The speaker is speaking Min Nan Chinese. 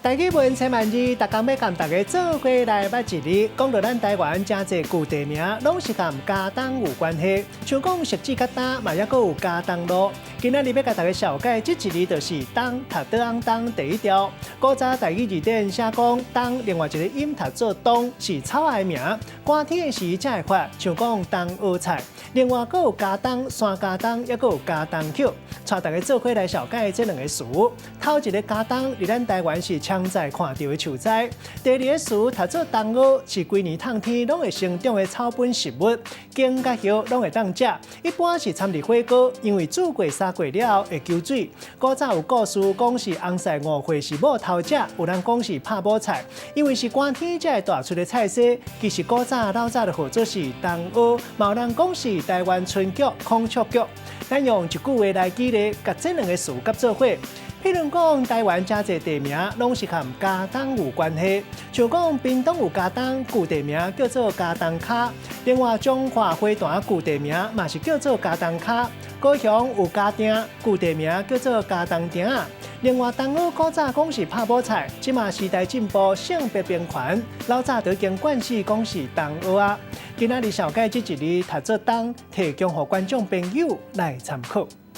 台語文千萬字，逐工欲共大家做伙來捌一字。講到咱台灣誠濟舊地名，攏是佮茄苳有關係。像講汐止較東，嘛猶閣有茄苳路。今仔日欲共大家紹介這一字，就是冬讀桌翁東第一調。古早台語字典寫講冬，另外一個音讀做東，是草仔的名。寒天的時才會發，像講冬蚵菜。另外閣有茄苳、山茄苳，猶閣有茄苳抾。帶大家做伙來紹介這兩个詞。頭一個茄苳，佇咱台灣是常在看著的樹材。第二个詞讀做冬蚵，是規年透天攏會生長的草本植物，莖佮葉攏會當食。一般是摻佇火鍋，因為煮過三過了後會搝水。古早有故事講是翁婿誤會是某偷食，有人講是拍某菜，因為是寒天才會大出的菜色。其實古早老早就號做是冬蚵，嘛有人講是台灣春菊、孔雀菊。咱用一句話來舉例，共這兩个詞結做伙。譬如講，台灣誠濟地名攏是佮茄苳有關係，像講屏東有茄苳，舊地名叫做茄苳跤；另外彰化花壇舊地名嘛是叫做茄苳跤。高雄有茄埕，舊地名叫做茄苳埕仔。另外，冬蚵古早講是拍某菜，這馬時代進步，性別平權，老早就已經慣勢講是冬蚵仔。今仔日紹介這一字讀做冬，提供予觀眾朋友來參考。